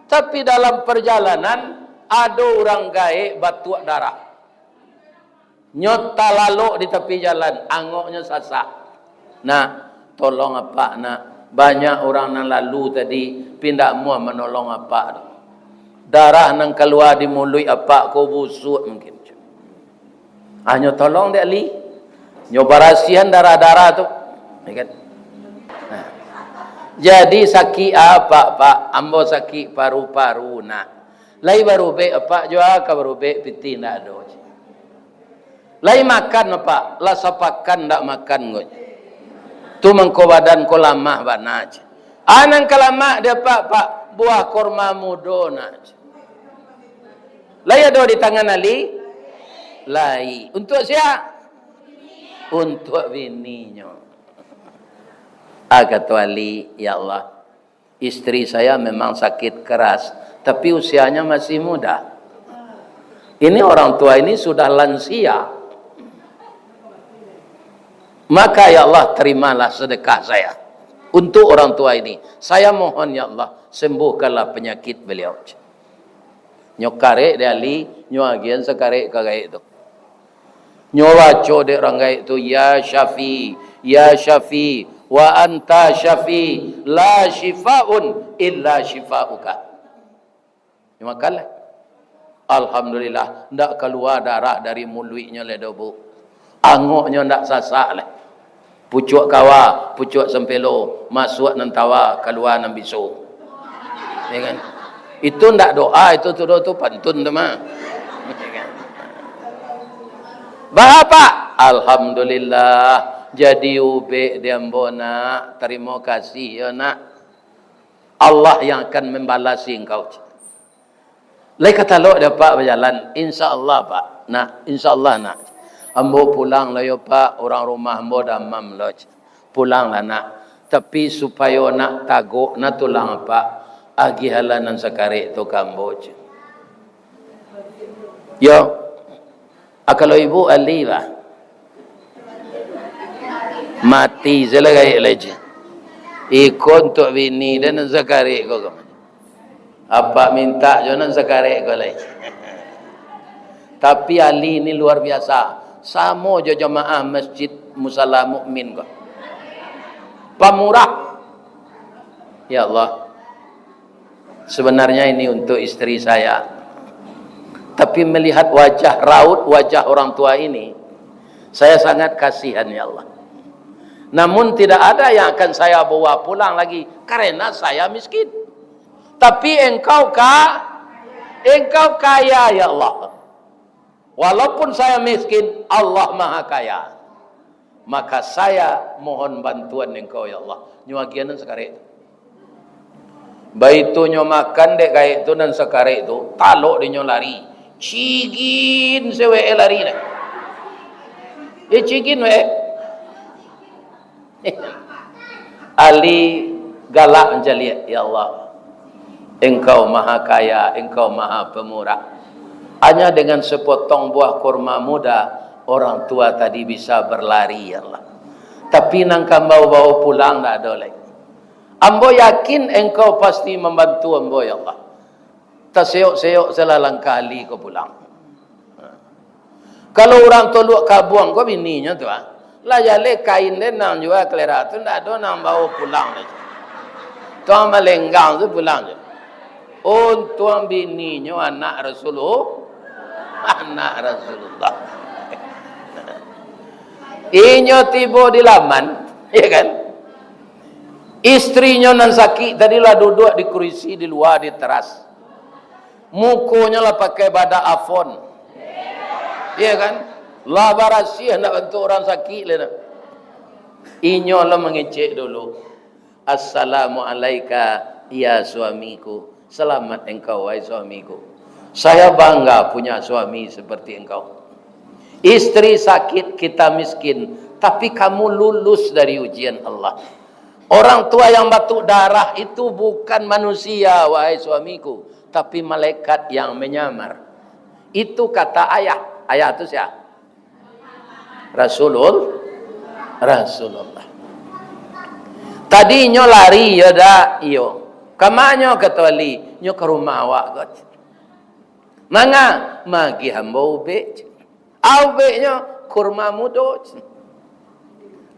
Tapi dalam parjalanan, ado urang gaek batuak darah. Nyo talalok di tapi jalan, angoknyo sasak. "Nak, tolong apak, nak. Banyak urang nan lalu tadi, pi ndak amuah manolong apak tu. Darah nan kalua di muluik apak ko busuak mungkin." Ah, nyo tolong dek Ali. Nyo barasiahan darah-darah tu. Ya kan? Nah. Jadi, sakik apak, Pak? Ambo sakik paru-paru, nak. Lai barubek apak? Jua ka barubek, pitih ndak ado. Lai makan apak? Lah sapakan ndak makan ko. Tu mangko badan ko lamah bana, cek. Ah, nan ka lamak dek apak, Pak? Buah kurma mudo, nak, cek. Lai ado di tangan Ali? Lai. Untuak sia? Untuak bininyo. Ah, kato Ali, "Ya Allah, istri saya memang sakit keras, tapi usianya masih muda. Ini orang tua ini sudah lansia. Maka, ya Allah, terimalah sedekah saya untuk orang tua ini. Saya mohon, ya Allah, sembuhkanlah penyakit beliau." Nyo karek dek Ali, nyo agiahan sakarek ka gaek tu. Nyo baco dek urang gaek tu, "Ya Syafi, ya Syafi, wa anta Syafi, la syifaun illa syifauka." Nyo makan lah. Alhamdulillah, ndak kalua darah dari muluiknyo lai doh, Bu. Angoknyo ndak sasak lai. Pucuak kawa, pucuak sampelo, masuak nan tawa, kalua nan biso. Ya kan? Itu ndak doa, itu tu doa tu pantun tu mah. Ya kan? Baa, Pak? Alhamdulillah, jadi ubek di ambo, Nak. Tarimo kasih yo, Nak. Allah yang akan membalasi engkau. Lai ka talok dek Apak bajalan? Insya Allah, Pak. Nak, insya Allah, Nak. Ambo pulang lo yo, Pak. Urang rumah ambo damam lo. Pulanglah, Nak. Tapi supayo Nak tagok na tulang Apak, agiahlah nan sakarek tu ka ambo. Yo. Ah, kalau ibu Ali, bah. Mati sajolah gaek lai, ceh. Iko untuak bini den nan sakarek ko, ka. Apak mintak jo nan sakarek ko lai. Tapi Ali ni luar biasa. Samo jo jamaah Masjid Musala Mukmin ko. Pamurah. Ya Allah. Sebenarnya ini untuk istri saya. Tapi melihat wajah, raut wajah orang tua ini, saya sangat kasihan, ya Allah. Namun tidak ada yang akan saya bawa pulang lagi, karena saya miskin. Tapi Engkau ka-, Engkau kaya, ya Allah. Walaupun saya miskin, Allah Maha Kaya. Maka saya mohon bantuan Engkau, ya Allah. Nyo agiahan nan sakarek tu. Baitu nyo makan dek gaek tu nan sakarek tu, talok dek nyo lari. Cigin sewek lari deh. Eh, cigin wek. Ali galak mancaliak, "Ya Allah, Engkau Maha Kaya, Engkau Maha Pemurah. Hanya dengan sepotong buah kurma muda, orang tua tadi bisa berlari, ya Allah. Tapi nan ka ambo bawa pulang ndak ado lai. Ambo yakin Engkau pasti mambantu ambo, ya Allah." Taseyok-seyok sajolah langkah Ali ko pulang. Kalau urang Toluak Kabuang ko bininyo tu, ah. Lah jaleh kain den nan jua kalera tu, ndak ado nan bawa pulang lai. Tuang malenggang tu pulang je. Untuang bininyo anak Rasulullah. Anak Rasulullah. Inyo tibo di laman, ya kan? Istrinyo nan sakik tadi lah duduak di kurisi di lua, di teras. Mukonyo lah pakai badak Avon. Iya kan? Lah barasiah, ndak bantuak urang sakik lai nah. Inyo lah mangecek dulu, "Assalamu alaika, ya suamiku." "Selamat engkau, wahai suamiku. Saya bangga punya suami seperti engkau. Istri sakit, kita miskin, tapi kamu lulus dari ujian Allah. Orang tua yang batuk darah itu bukan manusia, wahai suamiku, tapi malaikat yang menyamar." Itu kata ayah. Ayah tu sia? Rasulul-, Rasulullah. Tadi nyo lari, yo dak? Iyo. Ka ma nyo, kato Ali? Nyo ka rumah awak ko. Manga? Magiah ambo ubek. Ubeknyo kurma mudo.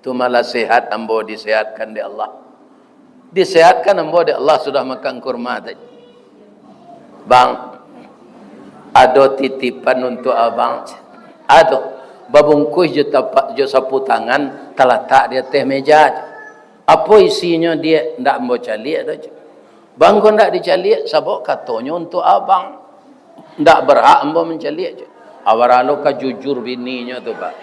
Tu malah sehat ambo, disehatkan dek Allah. Disehatkan ambo dek Allah sudah makan kurma tadi. "Bang, ado titipan untuak abang." Ado, babungkuih jo tapak, jo sapu tangan, talatak di ateh meja. "Apo isinyo, Diak?" "Ndak ambo caliak doh." "Bang, kok ndak dicaliak, sabab katonyo untuak abang. Ndak berhak ambo mancaliak," ceh. Awaralu ka jujur bininyo tu, Pak.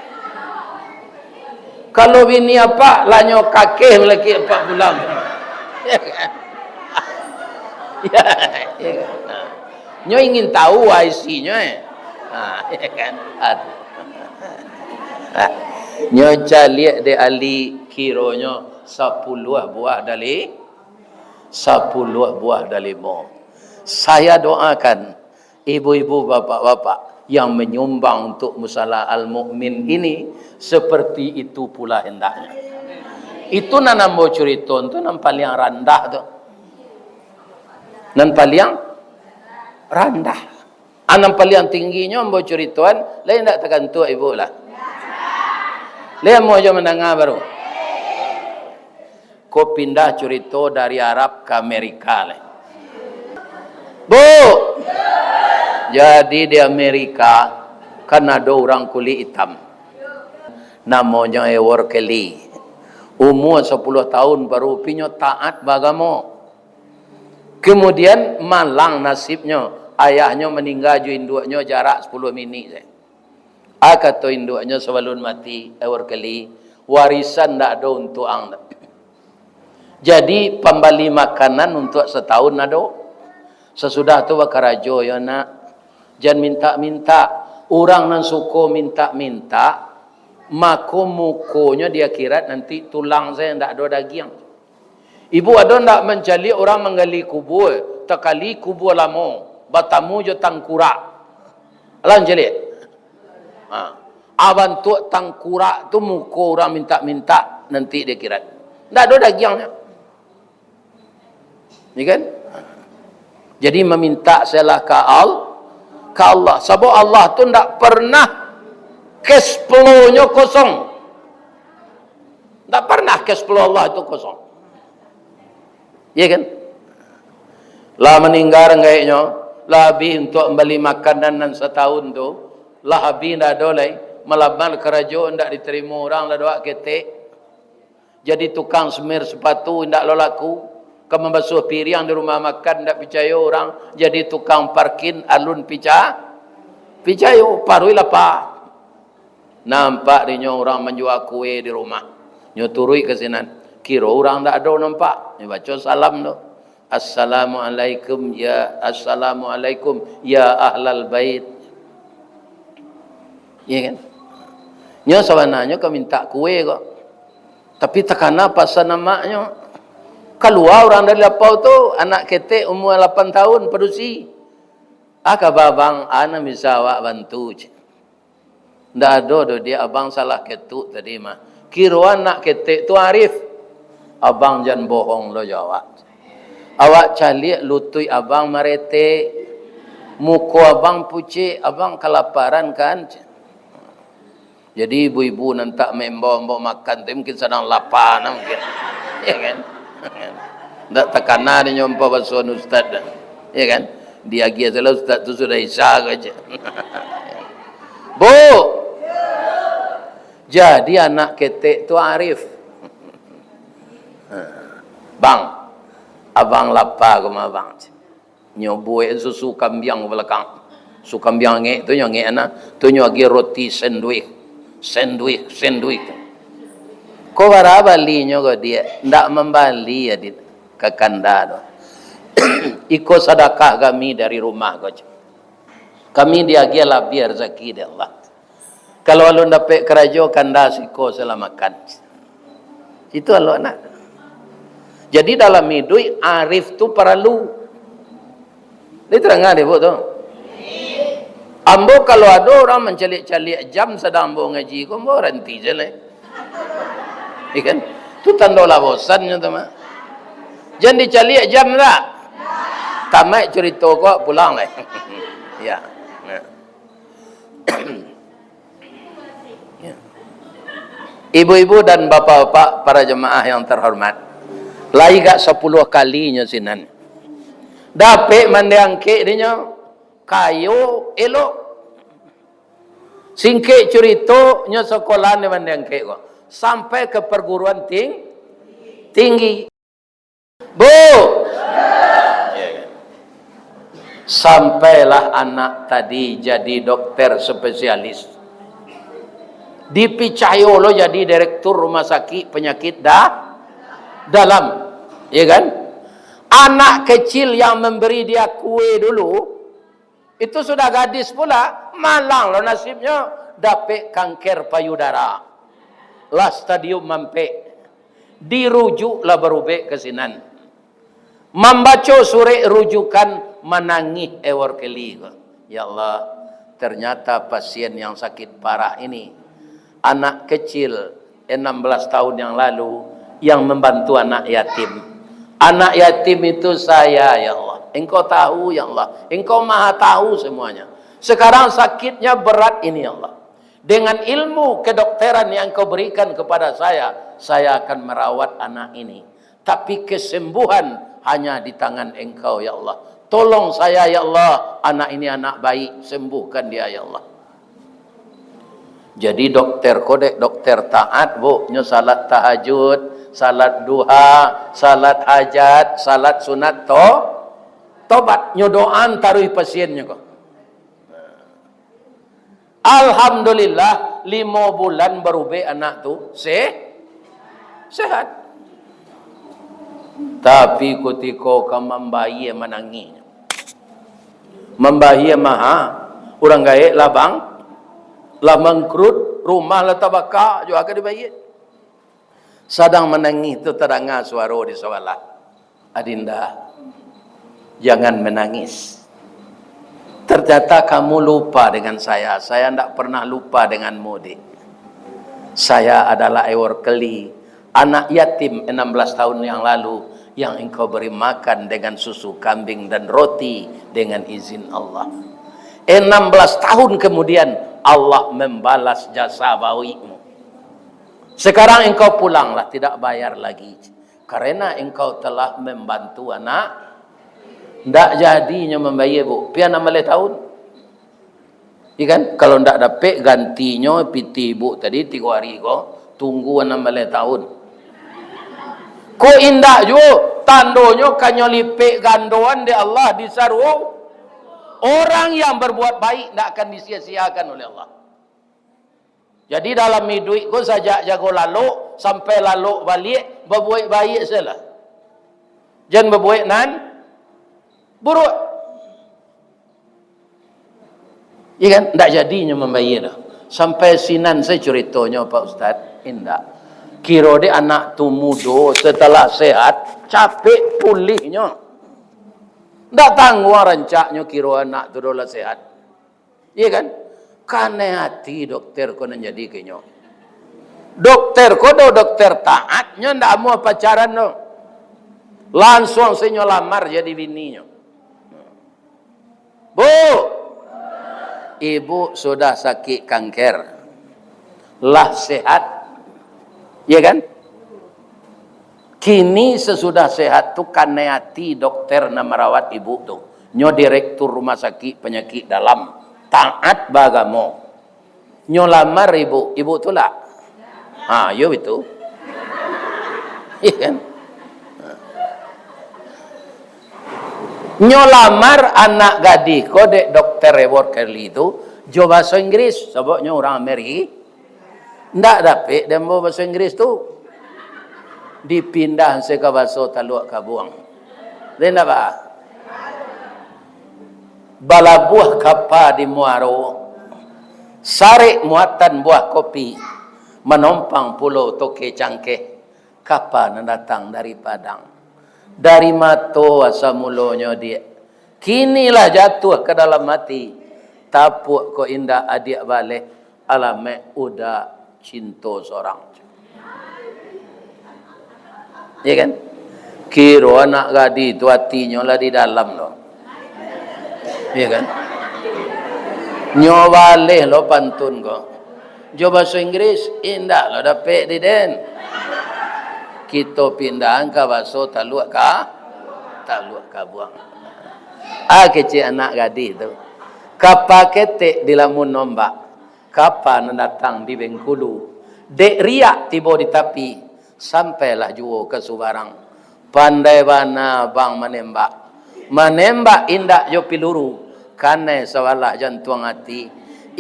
Kalau bini apak, lah nyo kakeh malakik apak pulang. Ya kan? Ya, ya kan? Nah. Nyo ingin tahu isinyo, eh. Nah, ya kan? Ah, tu. Nyo caliak dek Ali, kironyo sapuluah buah dali-, sapuluah buah dalimo. Saya doakan, ibu-ibu, bapak-bapak yang menyumbang untuk Musala Al-Mukmin ini, seperti itu pula hendaknya. Itu nan ambo curito tu, nan paliang randah tu. Nan paliang randah. Ah, nan paliang tingginyo ambo curitoan, lai indak takantuak ibu lah. Lai amuah jo mandanga baru. Ko pindah curito dari Arab ka Amerika lai. Bu! Jadi di Amerika, kan ado urang kulik itam. Namonyo Howard Kelly. Umua sapuluah taun baru, tapi nyo taat baagamo. Kemudian malang nasibnyo, ayahnyo maningga jo induaknyo jarak sapuluah minik sajo. Ah, kato induaknyo sabalun mati, Howard Kelly, warisan ndak ado untuak ang. Jadi, pambali makanan untuak satahun ado. Sasudah tu bakarajo yo, nak. Jan mintak-mintak. Urang nan suko mintak-mintak, mako mukonyo di akhirat nanti tulang sajo, ndak ado dagiang. Ibu ado ndak mancaliak urang manggali kubua, takali kubua lamo, batamu jo tangkurak? Alah mancaliak? Ha. Ah, bantuak tangkurak tu muko urang mintak-mintak nanti di akhirat. Ndak ado dagiangnyo. Ya kan? Jadi mamintak sajolah ka Al-, ka Allah. Sabab Allah tu ndak pernah cash flow-nyo kosong. Ndak pernah cash flow Allah tu kosong. Iya kan? Lah maningga gaeknyo, lah abih untuak mambali makanan nan satahun tu, lah abih ndak ado lai, malamar karajo ndak ditarimo urang, lah doh ketek. Jadi tukang semir sepatu indak lo laku, ka mambasuah piriang di rumah makan indak picayo urang, jadi tukang parkir alun pica-, picayo, paruik lapa. Nampak dinyo urang manjua kue di rumah. Nyo turuik ka sinan. Kiro urang ndak ado nampak. Nyo baco salam tu. "Assalamualaikum ya, assalamualaikum ya ahlal bait." Iya kan? Nyo sabananyo ka mintak kue ko. Tapi takana pasan amaknyo. Kalua urang dari lapau tu, anak ketek umua lapan tahun, padusi. "Ah, kaba abang, a nan bisa awak bantu?" cek. "Ndak ado doh, Diak, abang salah ketuk tadi mah. Kiro anak ketek tu arif." "Abang jan bohong lo jo awak. Awak caliak lutuik abang maretek, muko abang pucek, abang kalaparan kan?" Jadi ibu-ibu nan tak maimbau-imbau makan tu mungkin sadang lapa nah mungkin. Ya kan? Ndak takana dinyo ampau basuahan ustaz dah. Ya kan? Diagiah salah ustaz tu sudah isya ko aja. Bu! Jadi anak ketek tu arif. "Bang, abang lapa ko mah, Bang." Nyo buek susu kambiang ka balakang. Susu kambiang angek tu nyo angek ana, tu nyo agiah roti sandwich. Sandwich, sandwich. "Ko bara balinyo ko, Diak?" "Ndak mambali, Adit, kakanda tu. Iko sadakah kami dari rumah ko, cek. Kami diagiah labiah rasaki dek Allah. Kalau alun dapek karajo, kanda siko salah makan." Itu alok nak. Jadi dalam iduik, arif tu paralu. Diterangkan dek ibu tu. Ambo kalau ado urang mancaliak-caliak jam sadang ambo ngaji ko, ambo ranti se lai. Iya kan? Tu tando lah bosannyo tu mah. Jan dicaliak jam dak? Tamaik curito ko, pulang lai. Ya. Nah. Ya. Ibu-ibu dan bapak-bapak, para jemaah yang terhormat, lai gak sapuluah kalinyo sinan. Dapek mandeh angkek dinyo, kayo, elok. Singkek curito, nyo sakolah di mandeh angkek ko. Sampai ke perguruan ting-, tinggi. Bu! Ya, kan? Sampailah anak tadi jadi dokter spesialis. Dipicayo lo jadi direktur rumah sakit penyakit da-, dalam. Ya, kan? Anak kecil yang memberi dia kue dulu, itu sudah gadis pula, malang lo nasibnyo. Dapek kanker payudara. Lah stadium ampek. Dirujuk lah barubek ka sinan. Mambaco surek rujukan, manangih Eworkely ko. Ya Allah, ternyata pasien yang sakit parah ini, anak kecil enam belas tahun yang lalu, yang membantu anak yatim. Anak yatim itu saya, ya Allah. Engkau tahu, ya Allah. Engkau Maha Tahu semuanya. Sekarang sakitnya berat ini, ya Allah. Dengan ilmu kedokteran yang Engkau berikan kepada saya, saya akan merawat anak ini. Tapi kesembuhan hanya di tangan Engkau, ya Allah. Tolong saya, ya Allah. Anak ini anak baik, sembuhkan dia, ya Allah. Jadi dokter ko dek dokter taat, Bu. Nyo salat tahajud, salat duha, salat hajat, salat sunat to-, tobat. Nyo doaan taruih pasiennyo ko. Alhamdulillah, limo bulan barubek anak tu, se-, sehat. Tapi kutiko ka mambayie manangih. Mambayie maha, urang gaek lah bang-, lah bangkrut, rumah lah tabaka, jo ka dibayie. Sadang manangih tu tadanga suaro di sabalah, "Adinda, jangan menangis. Ternyata kamu lupa dengan saya. Saya ndak pernah lupa denganmu, Dik. Saya adalah Eworkely, anak yatim enam belas tahun yang lalu yang engkau beri makan dengan susu kambing dan roti dengan izin Allah. Enam belas tahun kemudian, Allah membalas jasa baikmu. Sekarang engkau pulanglah, tidak bayar lagi. Karena engkau telah membantu anak." Ndak jadinyo mambayie, Bu. Pian amaleh tahun. Iya kan? Kalau ndak dapek gantinyo pitih ibu tadi tigo hari ko, tunggu anam baleh tahun. Ko indak juo, tandonyo kanyo lipek gandoan dek Allah di saru-. Orang yang berbuat baik ndak akan disia-siakan oleh Allah. Jadi dalam iduik ko sajak jago lalok sampai lalok baliak, babuek baik sajolah. Jan babuek nan buruak. Iya kan? Ndak jadinyo mambayie doh. Sampai sinan sajo curitonyo, Pak Ustaz. Indak. Kiro dek anak tu mudo, setelah sehat, capek pulihnyo. Ndak tangguang rancaknyo kiro anak tu doh lah sehat. Iya kan? Kanai ati dokter ko nan jadi ka inyo. Dokter ko do dokter taat, nyo ndak amuah pacaran doh. Lansuang se nyo lamar jadi bininyo. Bu, ibu sudah sakik kanker, lah sehat, iya kan? Kini sasudah sehat tu, kanai ati dokter nan marawat ibu tu. Nyo direktur rumah sakik panyakik dalam, taat baagamo. Nyo lamar ibu, ibu tulak? Ha, iyo itu. Iya kan? Nyo lamar anak gadih ko dek dokter Eworkely tu, jo bahaso Inggris, sababnyo urang Ameri-, Ndak dapek dek ambo baso Inggris tu. Dipindah se ka baso Taluak Kabuang. Dek ndak, Pak? Balabuah kapa di muaro, sarek muatan buah kopi, manompang pulo toke cangkeh, kapa nan datang dari Padang. Dari mato asa mulonyo, Diak. Kini lah jatuah ka dalam ati. Tapuak ko indak adiak baleh, alamaik uda cinto sorang. Iya kan? Kiro anak gadih tu atinyo lah di dalam lo. Iya kan? Nyo baleh lo pantun ko. Jo baso Inggris, indak lo dapek di den. Kito pindahan ka baso Taluak Ka-, Taluak Kabuang. Ah, kecek anak gadih tu. Kapa ketek dilamun ombak, kapa nan datang di Bengkulu. Dek riak tibo di tapi, sampailah juo ka subarang. Pandai bana abang manembak. Manembak indak jo piluru, kanai sabalah jantuang ati.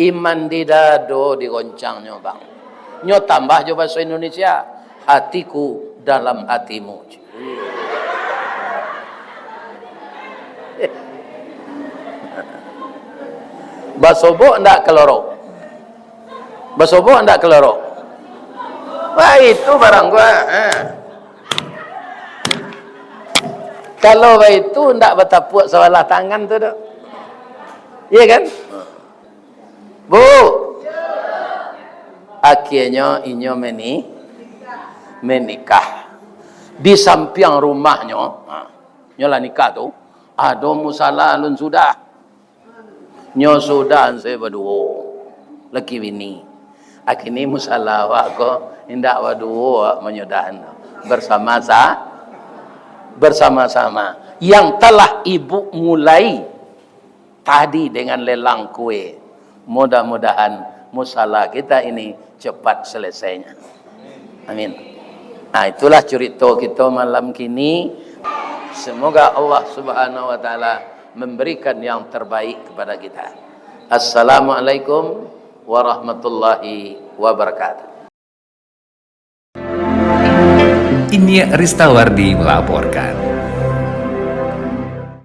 Iman di dado digoncangnyo, Bang. Nyo tambah jo baso Indonesia, hatiku dalam hatimu. Basobok ndak kaloro? Basobok ndak kelorok? Baitu barang gua. Ha. Kalau baitu, ndak batapuak sabalah tangan tu doh. Iya kan? Bu. Akhirnyo inyo meni-, menikah. Di sampiang rumahnyo, ha, nyo lah nikah tu, ado musala alun sudah. Nyo sudah se baduo, laki bini. Akini musala awak ko indak baduo awak manyudahan tu. Bersama sa-, bersama-sama. Yang telah ibu mulai tadi dengan lelang kue. Mudah-mudahan musala kita ini cepat selesainya. Amin. Nah, itulah curito kito malam kini. Semoga Allah Subhanahu wa Ta'ala memberikan yang terbaik kepada kita. Assalamualaikum warahmatullahi wabarakatuh. Iniak Ristawardi melaporkan.